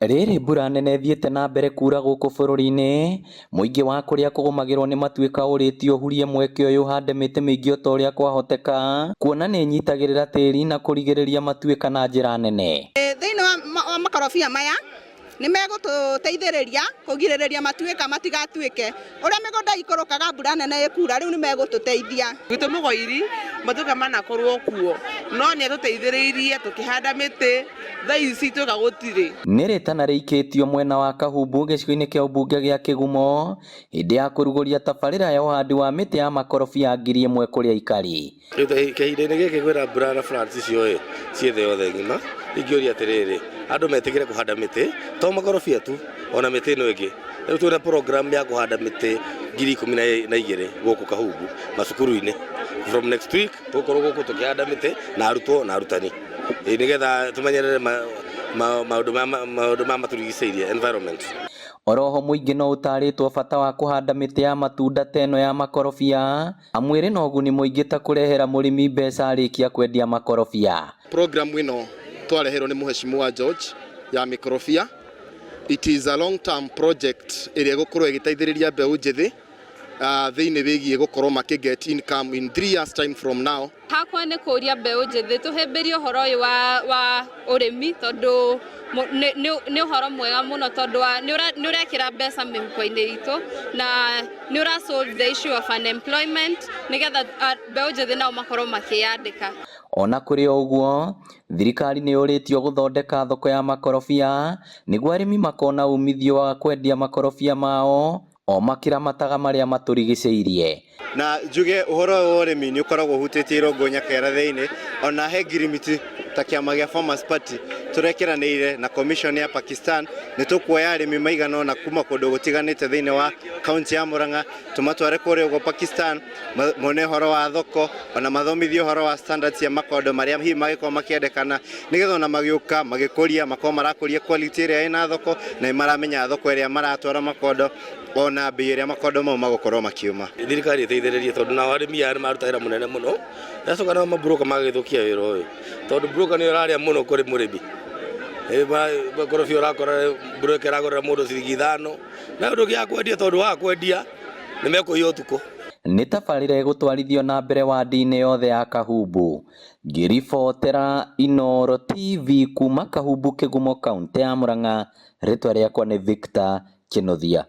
Rĩrĩ mbura nene ĩthiĩte na mbere kuura gũkũ bũrũri-inĩ, mũingĩ wa kũrĩa kũgũmagĩrwo nĩ matuĩka ũrĩtio ũhurie mweke ũyũ ũhande mĩtĩ mĩingĩ o ta ũrĩa kwahoteka, kuona nĩ ĩnyitagĩrĩra tĩri na kũrigĩrĩria matuĩka na njĩra nene. Thĩinĩ wa makorobia maya nĩ megũtũteithĩrĩria kũgirĩrĩria matuĩka matigatuĩke. Ũrĩa mĩgũnda ikũrũkaga mbura nene ĩkura rĩu nĩ megũtũteithia. Gwitũ Mũgoiri matuĩka manakorwo kuo no nĩ atũteithĩrĩirie tũkĩhanda mĩtĩ thaa ici ituĩka gũtirĩ. Nĩ rĩtana rĩikĩtio mwena wa Kahumbu gĩcigo-inĩ kĩa ũmbunge gĩa Kĩgumo hĩndĩ ya kũrugũria tabarĩra ya ũhandi wa mĩtĩ ya makorobia 1000 kũrĩ aikari. Rĩu kahinda-inĩ gĩkĩ kwĩna mbura na floods icio ĩ ciĩ thĩ yothe ng'ima, ingĩũria atĩrĩrĩ, andũ metĩkĩre kũhanda mĩtĩ to makorobia tu ona mĩtĩ ĩno ĩngĩ. Rĩu twĩna program ya kũhanda mĩtĩ 12,000 gũkũ Kahumbu macukuru-inĩ. From next week tũgũkorwo gũkũ tũkĩhanda mĩtĩ na arutwo na arutani nĩgetha tũmenyerere maũndũ marĩa matũrigicĩirie, environment. Oroho mũingĩ no ũtarĩtwo bata wa kũhanda mĩtĩ ya matunda ta ĩno ya makorobia amu ĩrĩ na ũguni mũingĩ ta kũrehera mũrĩmi mbeca arĩkia kwendia makorobia. Program ĩno twareherwo nĩ Mheshimiwa George ya mĩkorobia, it is a long term project ĩrĩa ĩgũkorwo ĩgĩteithĩrĩria mbeũ njĩthĩ thĩinĩ wĩgiĩ gũkorwo makĩ get income in 3 years time from now. Hakwa nĩ kũria mbeũ njĩthĩ tũhĩmbĩrie ũhoro ũyũ wa ũrĩmi tondũ nĩ ũhoro mwega mũno tondũ nĩ ũrekĩra mbeca mĩhuko-inĩ itũ na nĩ ũra solve the issue of unemployment nĩgetha mbeũ njĩthĩ nao makorwo makĩyandĩka. Ona kũrĩ o ũguo, thirikari nĩ yũrĩtio gũthondeka thoko ya makorobia nĩguo arĩmi makona umithio wa kwendia makorobia mao o makĩramataga marĩa matũrigicĩirie. Na njuge ũhoro wa ũrĩmi nĩ ũkoragwo ũhutĩtie Irongo Nyakera thĩinĩ, ona he ngirimiti ta kĩama gĩa Farmers Party tũrekĩranĩire na commission ya Pakistan, nĩ tũkuoya arĩmi maigana ũna kuma kũndũ gũtiganĩte thĩinĩ wa kaunti ya Murang'a tũmatware kũrĩa ũguo Pakistan mone ũhoro wa thoko ona mathomithio ũhoro wa standards cia makondo marĩa hihi magĩkorwo makĩendekana nĩgetha ona magĩũka magĩkũria makorwo marakũria quality ĩrĩa ĩna thoko na maramenya thoko ĩrĩa maratwara makondo ona mbei ĩrĩa makondo mau magũkorwo makiuma. Thirikari ĩteithĩrĩrie tondũ nao arĩmi aya nĩ maruta wĩra mũnene mũno, yacoka nao maburũka magagĩthũkia wĩra ũyũ tondũ broker nĩyo ĩrarĩa mũno kũrĩ mũrĩmi. Makorobia ũrakora broker ĩragũrĩra mũndũ ciringi 5 na ũndũ ũngĩ kwendia tondũ wa kwendia nĩ mekũiya ũtukũ. Nĩ tabarĩra ĩgũtwarithio na mbere wandi-inĩ yothe ya Kahumbu. Ngĩribotera Inooro TV kuma Kahumbu Kĩgumo kaũntĩ ya Murang'a, rĩtwa rĩakwa nĩ Victor Kĩnuthia.